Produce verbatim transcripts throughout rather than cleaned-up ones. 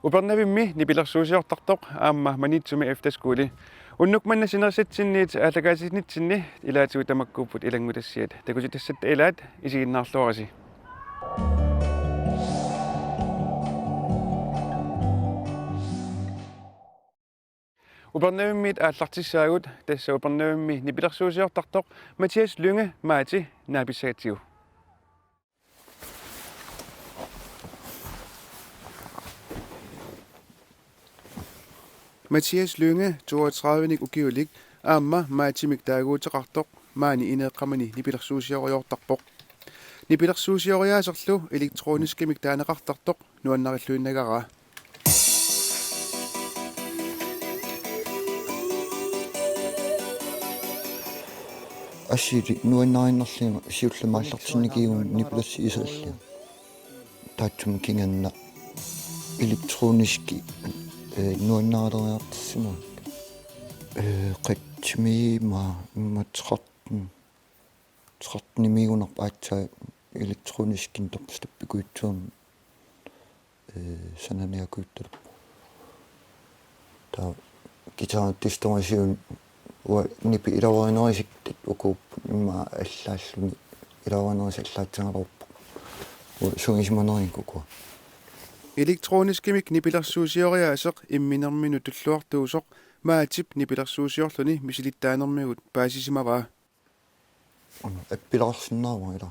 Upernavimmi nipilersuusiortartoq aamma Maniitsumi efterskole. Unnuk manna sinerissatsinniit aallakaatitsinnitsinni ilaatigut tamakkuupput ilanngutassiat. Takutitassatta ilaat isiginnaarluarisi. Upernavimmiit aallartissaagut, tassa Upernavimmi nipilersuusiortartoq Mathias Lynge Maati naapissagatsigu. Mathias Lynge, toogtredive-nik ukiulik, aamma Maatimik taaguuteqartoq, maani ineeqqamini nipilersuusioriartorpoq. Nipilersuusioriaaserlu elektroniskamik taaneqartartoq nuannarilluinnagaraa. Assili nuannarinnarlunga siullermik aallartinnikkut nipilersuusiorlunga. Taassuma kingorna elektroniski, eh, nuannaraleriartorsimavoq. Eh, qatsimik immaqa tretten, tretten-imiigunarpoq aatsaat elektroniskinut dubstepikujuttuarmik, eh, sananiakujuttalerpoq. Taava guitarertussat tamaasa uanga nipit iluarinerusartut ukuupput immaqa allaalluni iluarinerusat allaassagaluarput. Uanga sugisimanerikkukua. Elektroniskamik nipilersuusioriaaseq imminerminut tulluartuusoq Maatip nipilersuusiorluni misilittaanermigut paasisimavaa. Appilaarsinnaavara ila.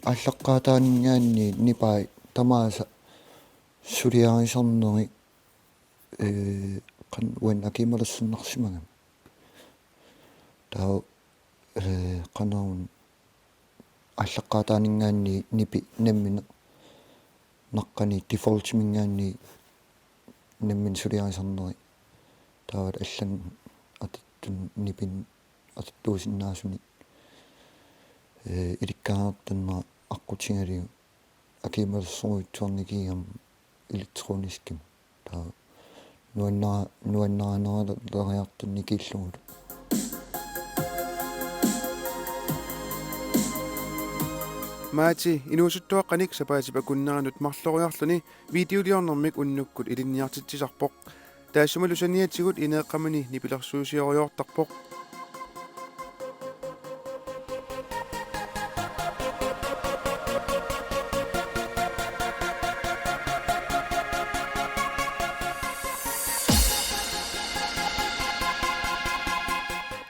Aallaqqaataaninngaanniit nipai tamaasa suliarisarneri, eh, qan-, uannut akiumalersinnarsimagami. Taava, eh, qanoruna aallaqqaataaninngaanniit nipi nammineq naqqani defaultiminngaanniit nammineq suliarisarneri. Taava allanut atortunik nipinik atortuusinnaasunik, eh, ilikkagaqartarnera aqqutigalugu akiumalersorujussuarnikigami elektroniskimik. Taava nuanna-, nuannarineruleriartornikuullugulu. Maati inuusuttuaqqanik sapaatip akunnerinut marloriarluni videoliornermik unnukkut ilinniartitsisarpoq. Taassumalu saniatigut ineeqqamini nipilersuusioriartorpoq.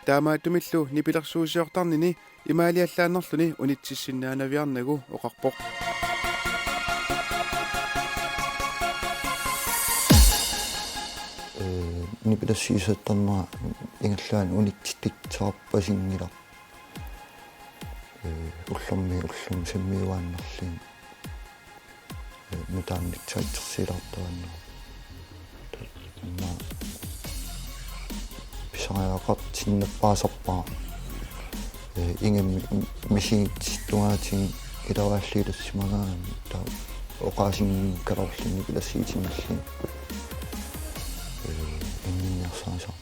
Taamaattumillu nipilersuusiortarnini imaaliallaannarluni unitsissinnaanaviarnagu oqarpoq. Eh, nipilersuusiortarnera ingerlaannaq unitsititsisarpasinngilaq. Eh, ullormiit ullormut sammiuaannarlugit. Eh, nutaamik nitsaatsersiilaartaraannera. Immaqa pisariaqartinnerpaasarpara. Eh, ingammik misigittungaatigut iluaalliulersimagaangami taava oqaasinngikkalaarluni nipilersuutinnarlugit. Eh, inninniarsarisarpara.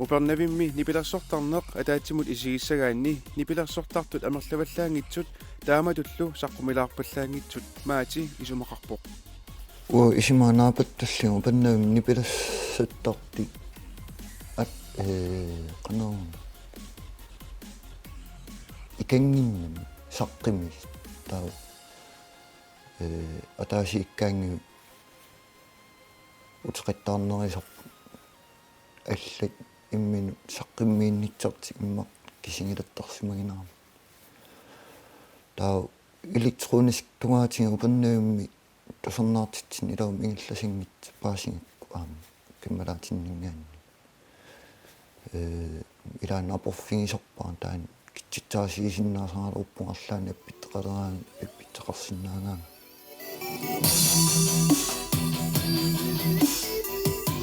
Upernavimmi nipilersortarneq ataatsimut isigissagaanni nipilersortartut amerlavallaanngitsut taamatullu saqqumilaarpallaanngitsut Maati isumaqarpoq. Uanga isumaga naapertorlugu Upernavimmi nipilersortartut at-, eh, qanoruna ikannginnami saqqummiisut taava, eh, ataasiakkaanni uteqattaarnerusarput allat imminnut saqqummiinnissartik immaqa kisigilattarsimaginarami. Taava elektroniskip tungaatigut Upernavimmi tusarnaartitsineq ilumut ingerlasanngitsoq paasigakku aamma kammalaatinninngaanniit. Eh, ilaanni aporfigisarpara taanna kitsitsaasiisinnaasaraluarpunga arlaannik appitseqaleraangat appitseqarsinnaagaangat.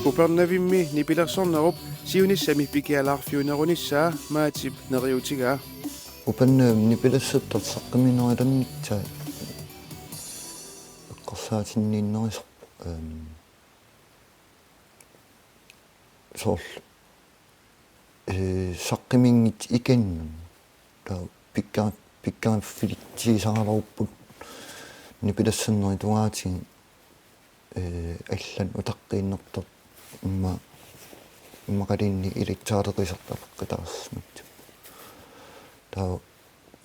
Upernavimmi nipilersornerup siunissami pikialaarfiunerunissaa Maatip neriuutigaa. Upernavimmi nipilersortartut saqqummiinerulernissaat eqqarsaatinniinnerusarpoq, ehm, soorlu, ee, saqqummiunngitsut ikinnermut. Taava pikka-, pikkoriffigisassaraluarpugut nipilersornerit tungaatigut, ee, allanut utaqqiinnartartut imma-, immaqaluunniit ilitsaaleqisartaqqitarsimassuk. Taava,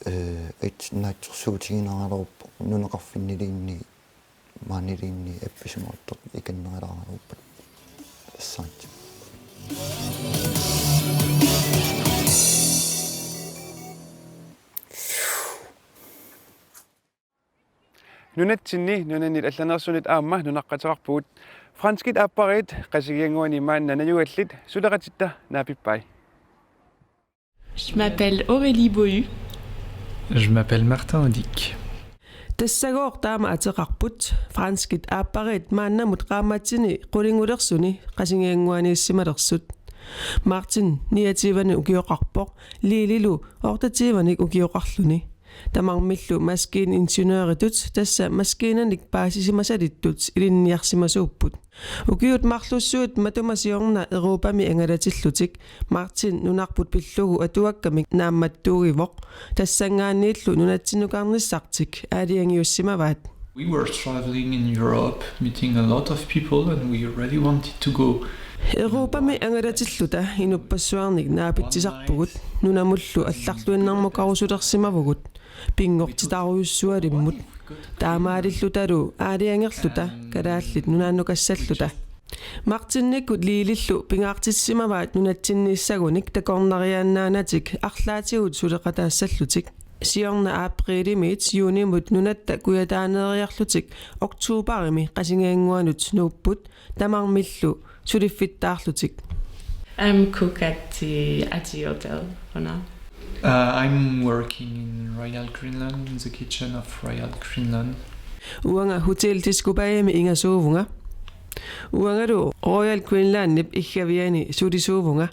ee, at naatsorsuutiginaraluarpoq nunaqarfinniluunniit maaniluunniit appisimaartartut ikinnerulaaraluarput. Assaat. Nunatsinni nunanit allanersunit aamma nunaqqateqarpugut. Franskit aappariit Qasigiannguani maanna najugallit suleqatitta naapippai. Je m'appelle Aurélie Bohu. Je m'appelle Martin Audic. Tassagooq taama ateqarput, franskit aappariit maannamut qaammatini qulingulersuni Qasigiannguaniissimalersut. Martin niogtyvenik ukioqarpoq, Lililu otteogtyvenik ukioqarluni. Tamarmillu maskiiningeniøritut, tassa maskiinanik paasisimasalittut, ilinniarsimasuupput. Ukiut marlussuit matuma siorna Europami angalatillutik Martin nunarput pillugu atuakkamik naammattuugivoq. Tassanngaanniillu nunatsinnukarnissartik aalajangiussimavaat. We were traveling in Europe, meeting a lot of people, and we really wanted to go. Europami angalatilluta inuppassuarnik naapitsisarpugut, nunamullu allarluinnarmukarusulersimavugut, pinngortitarujussualimmut. Taamaalillutalu aalajangerluta, kalaallit nunaannukassalluta. Martinikkut Lilillu pingaartissimavat nunatsinniissagunik takornariaannaanatik arlaatigut suleqataassallutik. Siorna aprilimiit juunimut nunatta kujataaneeriarlutik oktobarimi Qasigiannguanut nuupput, tamarmillu suliffittaarlutik. I'm cook at the, at the hotel for now. Uh, I'm working in Royal Greenland, in the kitchen of Royal Greenland. Uanga Hotel Diskobagimi ingasuuvunga. Uangalu Royal Greenlandip iggaviani sulisuuvunga.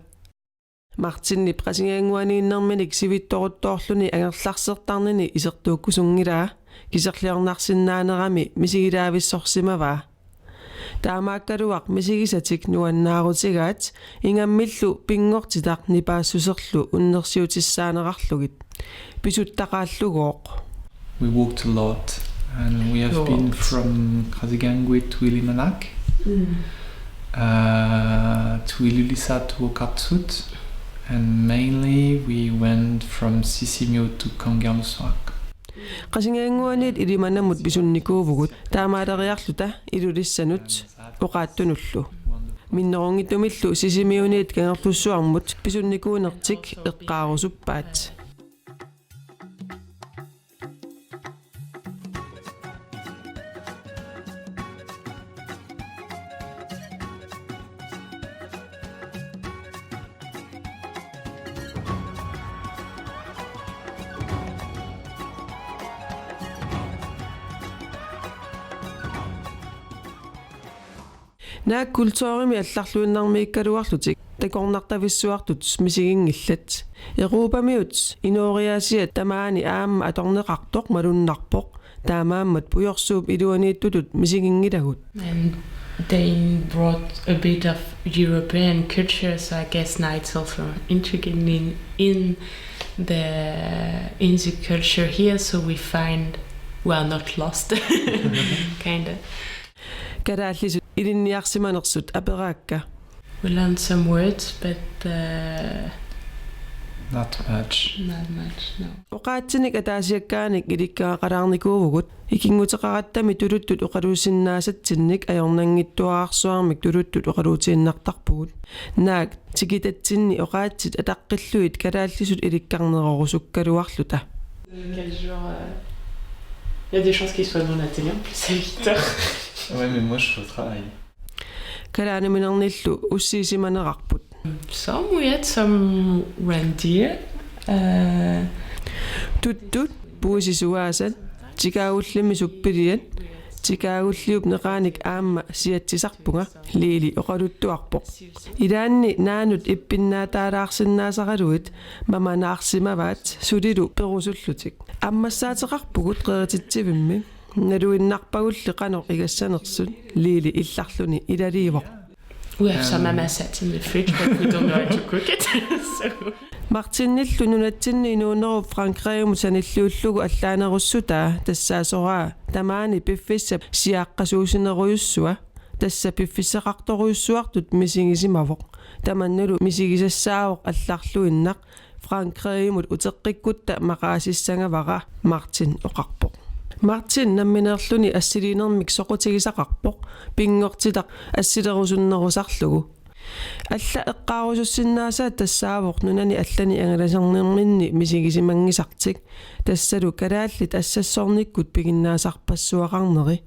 Martinip Qasigiannguaniinnerminik sivitsoruttorluni angerlarsertarnini isertuukkusunngilaa, kiserliornarsinnaanerami misigilaavissorsimavaa. Taamaakkaluaq misigisatik nuannaarutigaat, ingammillu pinngortitaq nipaassuserlu unnersiutissaanerarlugit. Pisuttaqaallugooq. We walked a lot, and we have been from Qasigiannguit to Ilimanak, uh, to Ilulissat to Wokatsuut, and mainly we went from Sisimiut to Kangerlussuaq. Qasigiannguaniit Ilimanamut pisunnikuuvugut, taamaaleriarluta Ilulissanut Oqaatsunullu. Minnerunngitsumillu Sisimiuniit Kangerlussuarmut pisunnikuunertik eqqaarusuppaat. Naak kulturimi allarluinnarmiikkaluarlutik takornartavissuartut misiginngillat. Europamiut inooriaasiat tamaani aamma atorneqartoq malunnarpoq. Taamaammat pujorsuup iluaniittutut misiginngilagut. And they brought a bit of European culture, so I guess now it's also intriguing in, in the, in the culture here, so we find we are not lost, kind of. Kalaallisut ilinniarsimanersut aperaakka. We learned some words, but, uh, not much. Not much, no. Oqaatsinik ataasiakkaanik ilikkagaqalaarnikuuvugut, ikinnguteqarattami tuluttut oqaluusinnaasatsinnik ajornanngitsuararsuarmik tuluttut oqaluutiinnartarpugut. Naak tikitatsinni oqaatsit ataqqillugit kalaallisut ilikkarnerorusukkaluarluta. Quel jour, euh, il y a des chances qu'il soit devant la télé en plus à huit heures. Ouais, mais moi, je suis au travail. Kalaaliminernillu ussiisimanerarput. Some we had some reindeer. Uh, tuttut, puisisuaasat, tikaagullimmi suppiliat, tikaagulliup neqaanik aamma siatsisarpunga, Lili oqaluttuarpoq. Ilaanni naanut ippinnaataalaarsinnaasaraluit mamanaarsimavaat sulilu perusullutik. Ammassaateqarpugut qerititsivimmi, naluinnarpagulli qanoq igassanersut, Lili illarluni ilaliivoq. We have some um, M S sets in the fridge, but we don't know how to cook it. So. Martinillu nunatsinni inuunerup Frankrigiumut sanilliullugu allaanerussutaa tassaasoraa tamaani piffissap siaqqasuusinerujussua, tassa piffissaqartorujussuartut misigisimavoq. Tamannalu misigisassaavoq allarluinnaq Frankrigiumut uteqqikkutta maqaasissagavara, Martin oqarpoq. Martin nammineerluni assiliinermik soqutigisaqarpoq, pinngortitaq assilerusunnerusarlugu. Alla eqqaarusussinnaasaat tassaavoq nunani allani angalasarnerminni misigisimanngisartik, tassalu kalaallit assassornikkut piginnaasarpassuaqarneri.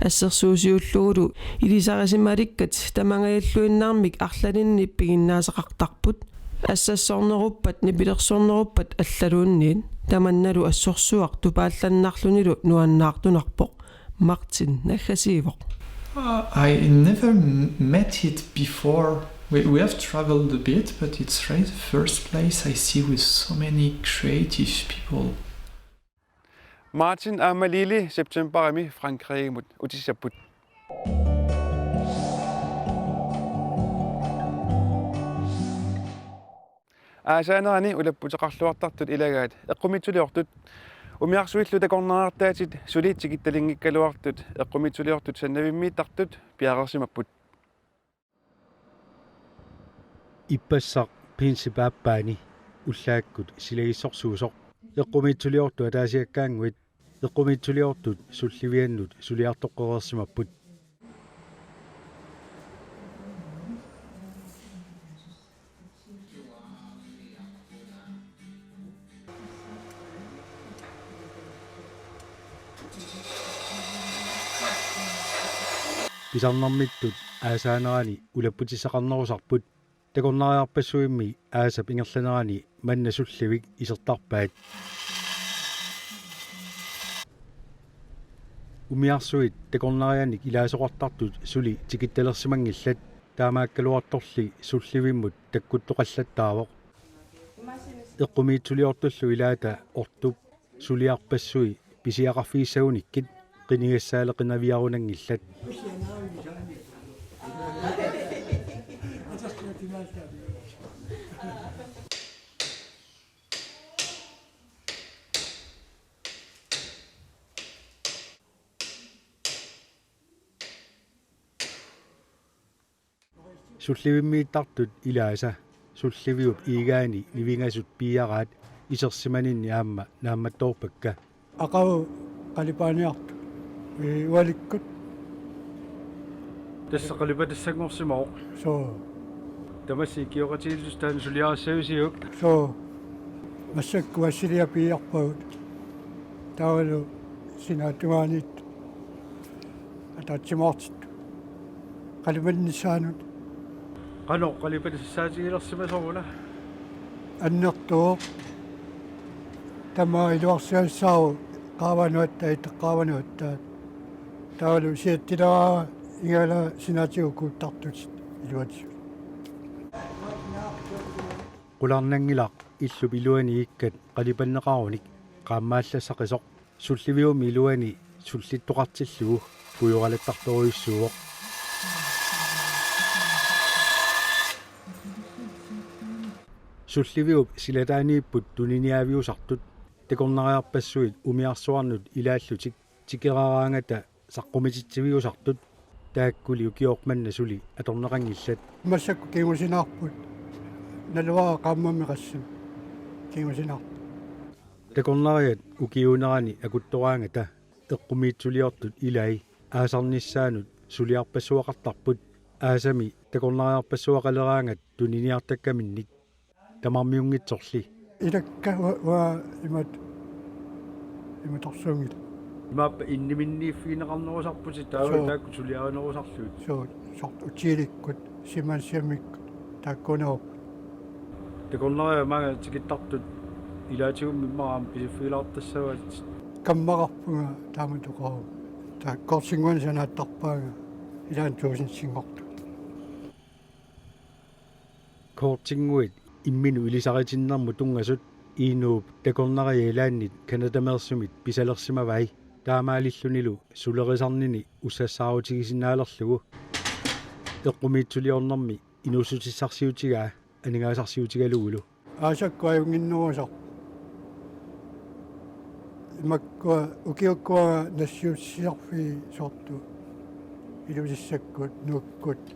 Assersuusiullugulu ilisarisimalikkat tamangajalluinnarmik arlalinni piginnaasaqartarput. Assassorneruppat, nipilersorneruppat allaluunniit, tamannalu assorsuaq tupaallannarlunilu nuannaartunarpoq, Martin naggasiivoq. Uh, I never m- met it before. We, we have traveled a bit, but it's really the first place I see with so many creative people. Martin aamma Lili septembarimi Frankrigiumut utissapput. Aasaanerani ulapputeqarluartartut ilagaat eqqumiitsuliortut, umiarsuillu takornariartaatit suli tikittalinngikkaluartut eqqumiitsuliortut sannavimmiittartut piareersimapput. Ippassaq pinsip aappaani ullaakkut silagissorsuusoq. Eqqumiitsuliortut ataasiakkaannguit, eqqumiitsuliortut sulliviannut suliartoqqereersimapput. Pisarnermittut aasaanerani ulapputissaqarnerusarput, takornariarpassuimmi aasap ingerlanerani manna sullivik isertarpaat. Umiarsuit takornarianik ilaasoqartartut suli tikittalersimanngillat, taamaakkaluartorli sullivimmut takkuttoqallattaavoq. Eqqumiitsuliortullu ilaata ortup suliarpassui pisiaqarfigissagunikkit qinigassaaleqinaviarunanngillat. Sullivimmiittartut ilaasa sulliviup iigaani nivingasut piiaraat isersimaninni aamma naammattoorpakka. Aqagu qalipaaniartut, ee, ualikkut. Tassa qalipatassanngorsimavoq. Soo. Tamassi ikioqatigiillusi taanna suliarissavisiuk? Soo. Massakkut assiliaq piiarpagut. Taavalu sinaata tungaaniittut ataatsimoortittut qalipannissaannut. Qanoq qalipatassaatigilersimasoruna? Annertuvoq. Tamaat iluarsiassaavoq qaavanuattaat, ittut qaavanuattaat. Taavalu siattilaraa igalaat sinaatigut kuuttartutit iluatsisut. Qularnanngilaq illup iluani iikkat qalipanneqarunik qaammaallassaqqisoq. Sulliviup iluani sullittoqartillugu pujoralattartorujussuuvoq. Sulliviup silataaniipput tuniniaaviusartut, takornariarpassuit umiarsuarnut ilaallutik tikeraaraangata saqqumititsiviusartut, taakkuli ukioq manna suli atorneqanngillat. Massakkut kingusinaarput. Naluara qaammammi qassimi kingusinaarput. Takornariat ukiuunerani akuttoraangata eqqumiitsuliortut ilai aasarnissaanut suliarpassuaqartarput, aasami takornariarpassuaqaleraangat tuniniartakkaminnik. Tamarmiunngitsorli. Ilakka ua-, uanga imatut, imatorsuunngilaq. Imaappa inniminniiffigineqarnerusarputit taava. Soo. Taakku suliarinerusarlugit. Soo, sort utiilikkut, simansiamikkut, taakkuunerup. Takornariat maanga tikittartut ilaatigummi immaqa aamma pisiffigilaartassavaat. Kammaqarpunga taamatut oqaruma. Taakku korsinnguani sanaattarpaanga ilaanni tuusintinngortut. Kortinnguit imminut ilisaritinnermut tunngasut Inuup takornariat ilaannit Canadameersumit pisalersimavai, taamaalillunilu sulerisarnini ussassaarutigisinnalerlugu. Eqqumiitsuliornermi inuussutissarsiutigaa aningaasarsiutigalugulu. Aasakkut ajunnginnerusarput. Imakkua ukiukkua nassiussisarfiit soorlu Ilulissakkut, Nuukkut,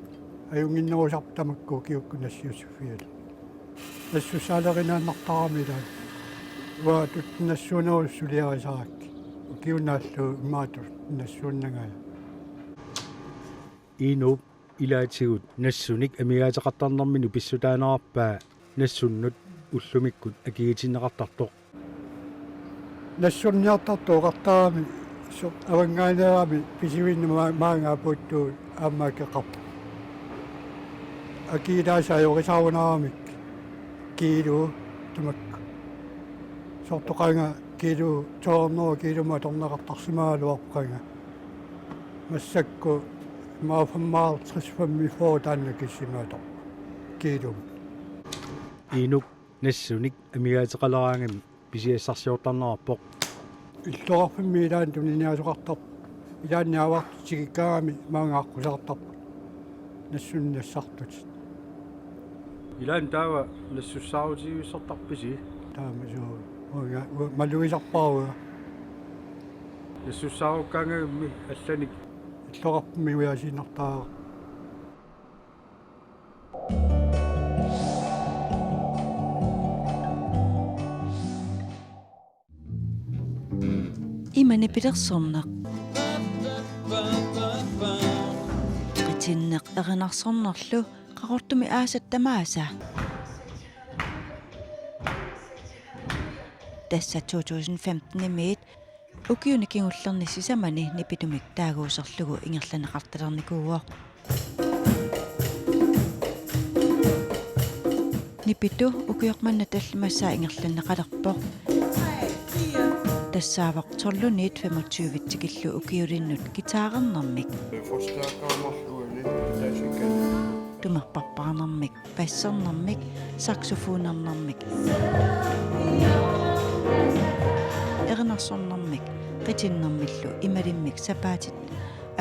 ajunnginnerusarput tamakku ukiukkut nassiussiffigalugit. Nassussaalerinaannartarami ilaat. Uanga tuttunnassuunerusoq suliarisarakkit. Ukiup naallugu imaattoq tuttunnassuunnangajak. Inuup ilaatigut nassunik amigaateqartarnerminut pissutaanerarpaa nassunnut ullumikkut akigitinneqartartoq. Nassunniartartoq oqartarami soorlu avannaaneerami pisivinnut ma-, maanga apuuttugut aamma akeqarpoq. Akigilaasaq ajorisarunarami kiilu tamakku. Soorlu qanga kiilu to hundrede kiilumut atorneqartarsimagaluarpoq qanga. Massakkut ima femoghalvtreds femogfyrre taanna kissimaator kiilumut. Inuk nassunik amigaateqaleraangami pisiassarsiortarnerarpoq. Illoqarfimmi ilaanni tuniniaasoqartarpoq. Ilaanni aavartut tikikkaangamik maanga aqqusaartarput. Nassunik nassartutit. Ilaanni taava nassussaarutigiussartarpisi? Taama suu. Uanga, uanga, malugisarpara uanga. Nassussaarukkaangamik allanik. Illoqarfimmi ujaasiinnartarpara. Ima nipilersorneq. Qitinneq erinarsornerlu Qaqortumi aasat tamaasa. Tassa to tusind femten-imiit ukiuni kingullerni sisamani Nipitumik taaguuserlugu ingerlanneqartalernikuuvoq. Nipitu ukioq manna tallimassaa ingerlanneqalerpoq. Tassaavoq tolvunit femogtyve tikillugu ukiulinnut guitarernermik. Forstærker marluulli. Tumerparpaarnermik, bassernermik, saxofonernermik, erinarsornermik, qitinnermillu imalimmik sapaatit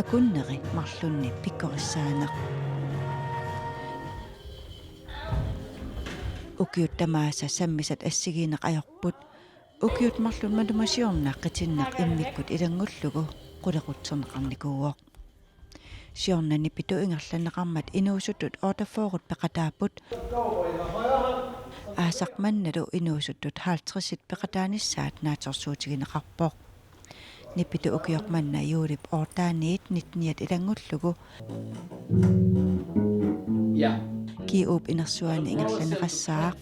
akunneri marlunni pikkorissaaneq. Ukiut tamaasa sammisat assigiinneq ajorput. Ukiut marluk matuma siorna qitinneq immikkut ilanngullugu qulequtserneqarnikuuvoq. Siorna Nipitu ingerlanneqarmat inuusuttut otteogfyrre peqataapput. Aasaq mannalu inuusuttut halvtredsit peqataanissaat naatsorsuutigineqarpoq. Nipitu ukioq manna juulip otteniit nitteniat ilanngullugu Ja. G O-p inersuaani ingerlanneqassaaq.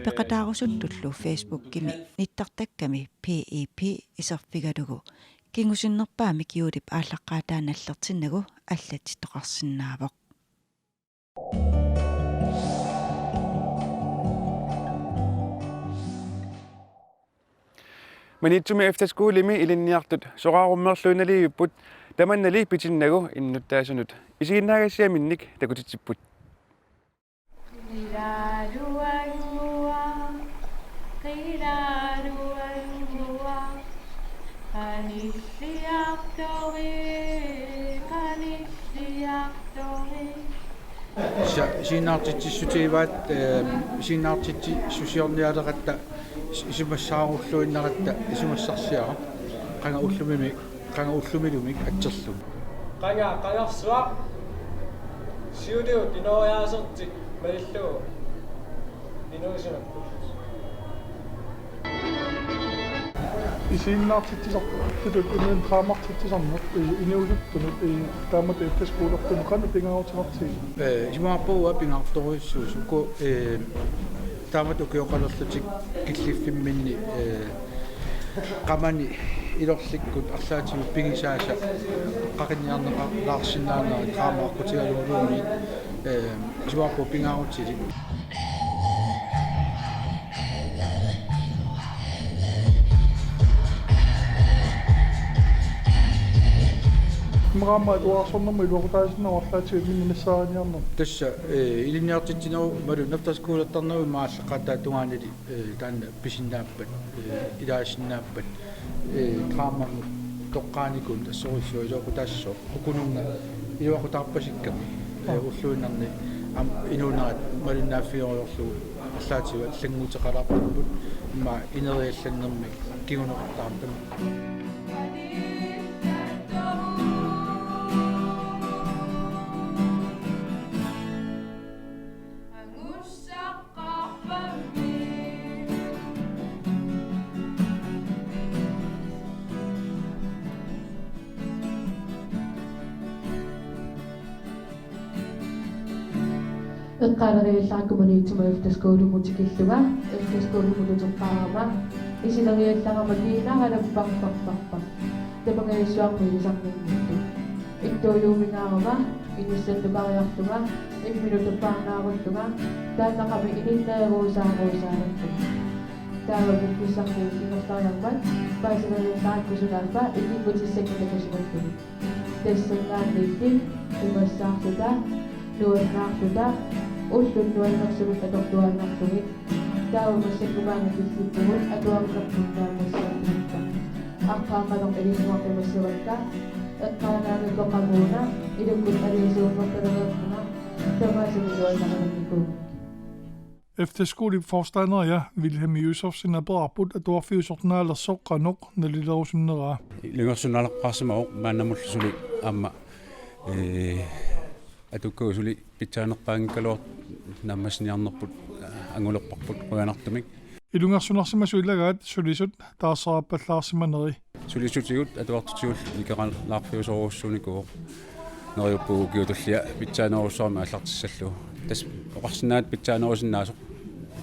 Peqataarusuttullu Facebookimi nittartakkami P E P iserfigalugu. Kingusinnerpaamik juulip aallaqqaataa nallertinnagu allatsittoqarsinnaavoq. Maniitsumi Efterskolemi ilinniartut soraarummerluinnaliivipput, tamannali pitinnagu innuttaasunut isiginnaagassiaminnik takutitsipput. Sa-, isiginnaartitsissutigivaat, eh, isiginnaartitsissusiornialeratta, is-, isumassaarulluinnaratta, isumassarsiaraq, qanga ullumimi, qanga ullumilumik atserlugit. Qanga, qangarsuaq, siuligut inooriaasertik malillugu inuusumapput. Isiginnaartitsisartutut inuit draamartitsisarneq, i-, inuusuttunut, i-, taamatut efterskolertunut qanoq pingaarutilersigit? Eh, isumaqarpunga pingaartorujussuusut, uku, eh, taamatut ukioqalerlutik killiffimminni, eh, qamani ilorlikkut arlaatigut pigisaasa qaqinniarneqalaarsinnaanerat draama aqqutigalugu, eh, isumaqarpunga pingaarutilik. Immaqa aamma atuarsornermut iluaqutaasinnaavoq arlaatigut imminut nassaariniarneq. Tassa, eh, ilinniartitsinerup imaluunniit efterskolertarnerup imaallaqqaataata tungaanili, eh, taanna pisinnaappat, eh, ilaasinnaappat, eh, draamamut toqqaanikuunik assorujussuaq iluaqutaassooq. Ukununnga iluaqutaarpasikkami, Ulluinnarni aamma inuunerat malinnaaffigerujoorlugu arlaatigut allannguuteqalaarparput, immaqa ineriallannermik kinguneqartarami. Eqqaaleriallarakku Maniitsumi efterskolimut tikillunga, efterskolimut uteqqaarama, isileriallarama kiinaralapparparparpar. Tamangajassarmi ilisarninnittu. Ittuujuumingaarama, inissannukariarlunga, imminut uppaarnaarullunga, taannaqami ininneeruusaarusaanerlunga. Taava piffissarlu ingerlariarmat, paasileriallarakku sunaaffa ikinngutissanngilaq takusimapput. Tassanngaanniit piumassaarluta, nuannaarluta, ullut nuannersumik atortuaannarlugit. Taava massakkut maani pillippugut atuarnerput naammassiartugut. Arpaannaq ilisimaqqimassavakka, eqqaanaanngikkoq qamuuna, ilukkut aliasuunnertalereerpunga, tamaasa nuannarinermikuuvugut. Efterskolip forstanderia Vilhelm Josefsen apeqarput atuarfiusoq naalersoq qanoq nalilerusunneraa. Ilungersunaalerpaarsimavoq maannamullu suli aamma, ee, atukkavut suli pitsaanerpaanngikkaluartut naammassiniarnerput, angulerparput qujanartumik. Ilungersunarsimasut ilagaat sulisut taarseraappallaarsimaneri. Sulisutigut atuartutigut ikeraalaarfiusorujussuunikuuvoq. Neriuppugut ukiut tulliat pitsaanerussuarmik aallartissallugu. Tassa oqarsinnaagatta pitsaanerusinnaasoq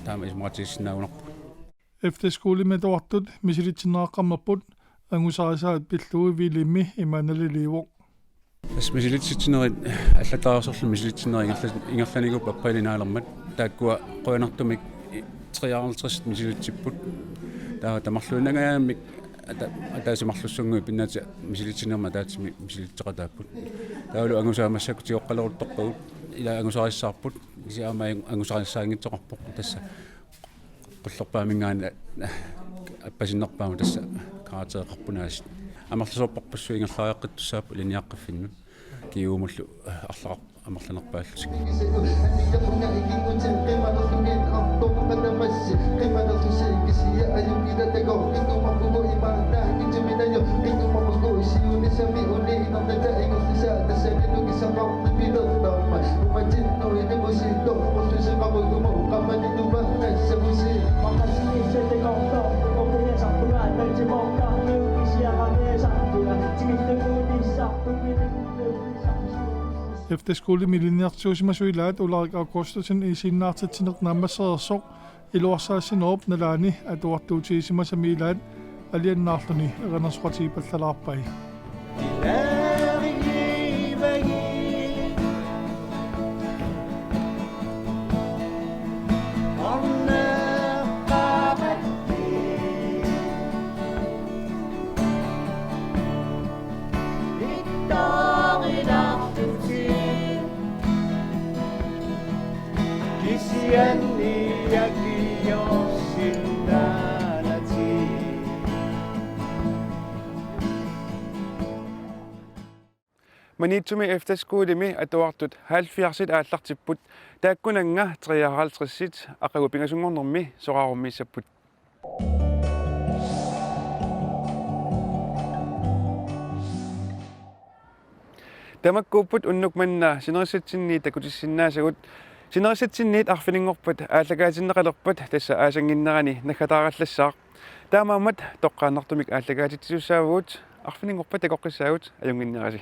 taama isumaqatigiissinnaagunarpugut. Efterskolimi atuartut misilitsinneqaqqammerput angusarisaat pillugu Vilhelmi ima naliliivoq. Tassa misilitsitsinerit allattariarsorlu misilitsinerit ingerla-, ingerlanikuupput aprilip naalermat. Taakkua qujanartumik i-, treoghalvtreds misilitsipput. Taava tamarluinnangajammik ata-, ataaseq marlussunnguit pinnaati misilitsinermi ataatsimik misilitseqataapput. Taavalu angusaat massakkut tigoqqaleruttorpagut, ila angusarissaarput, kisianni aamma angusarissaanngitsoqarpoq tassa. Qullerpaaminngaanniit appasinnerpaamut tassa karaktereqarput aasiit. Amerlasoorparpassuit ingerlariaqqittussaapput ilinniaqqiffinnut. Kiumullu arlaqar-, amerlanerpaallutik. Efterskolimi ilinniartitsisuusimasut ilaat Ulrik Augustussen iisiinnaartitsineq naammassereersoq iluarsaassinerup nalaani atuartuutigisimasami ilaat alianaarluni erinarsoqatigiipallalaarpai. Kisianni akiorsinnaanatik. Maniitsumi efterskolimi atuartut halvfjerdsit aallartipput, taakkunannga treoghalvtredsit. Aqagu pingasunngornermi soraarummiissapput. Tamakkuupput unnuk manna sinerissatsinniit takutissinnaasagut. Sinerissatsinniit arfininngorpat aallakaatinneqalerpat tassa aasannginnerani naggataarallassaaq. Taamaammat toqqaannartumik aallakaatitsisussaavugut, arfininngorpat takoqqissaagut, ajunnginnerisi.